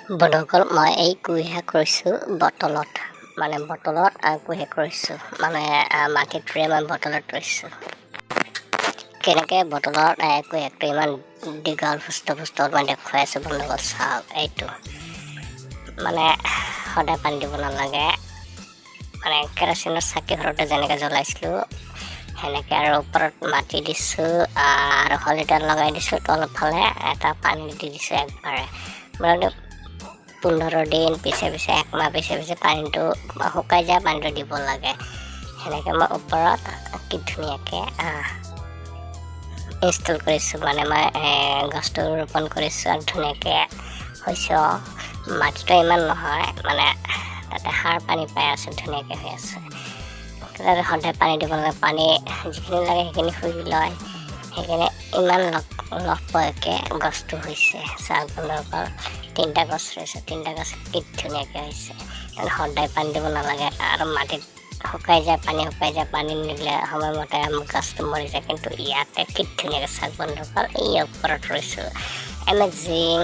বন্ধুসকল, মই এই কুঁহিয়াৰ কৰিছোঁ বটলত, মানে বটলত কুঁহিয়াৰ কৰিছোঁ, মানে মাটিত ৰুৱে মই বটলত ৰুইছোঁ। কেনেকৈ বটলত কুঁহিয়াৰটো ইমান দীঘল সুস্থ পুষ্ট মই দেখুৱাই আছোঁ বন্ধুসকল, চাওক। এইটো মানে সদায় পানী দিব নালাগে, মানে কেৰাচিনৰ চাকি ঘৰতে যেনেকৈ জ্বলাইছিলোঁ সেনেকৈ, আৰু ওপৰত মাটি দিছোঁ আৰু শলিতা লগাই দিছোঁ, তলফালে এটা পানী দি দিছোঁ একবাৰে। মানে 15 দিন পিছে পিছে, একমাহ পিছে পিছে পানীটো শুকাই যায়, পানীটো দিব লাগে। সেনেকৈ মই ওপৰত কি ধুনীয়াকৈ ইনষ্টল কৰিছোঁ, মানে মই গছটো ৰোপণ কৰিছোঁ আৰু ধুনীয়াকৈ হৈছে। মাটিটো ইমান নহয়, মানে তাতে সাৰ পানী পাই আছে, ধুনীয়াকৈ হৈ আছে। তাতে সদায় পানী দিব লাগে, পানী যিখিনি লাগে সেইখিনি শুহি লয়, সেইকাৰণে ইমান লগ লগ পোৱাকৈ গছটো হৈছে। চাওক বন্ধুসকল, তিনিটা গছ ৰুইছোঁ, তিনিটা গছ কি ধুনীয়াকৈ হৈছে। সদায় পানী দিব নালাগে আৰু মাটিত শুকাই যায়, পানী শুকাই যায়, পানী নিদিলে সময়মতে গছটো মৰি যায়। কিন্তু ইয়াতে কি ধুনীয়াকৈ, চাওক বন্ধুসকল, এই ওপৰত ৰুইছোঁ, এমেজিং।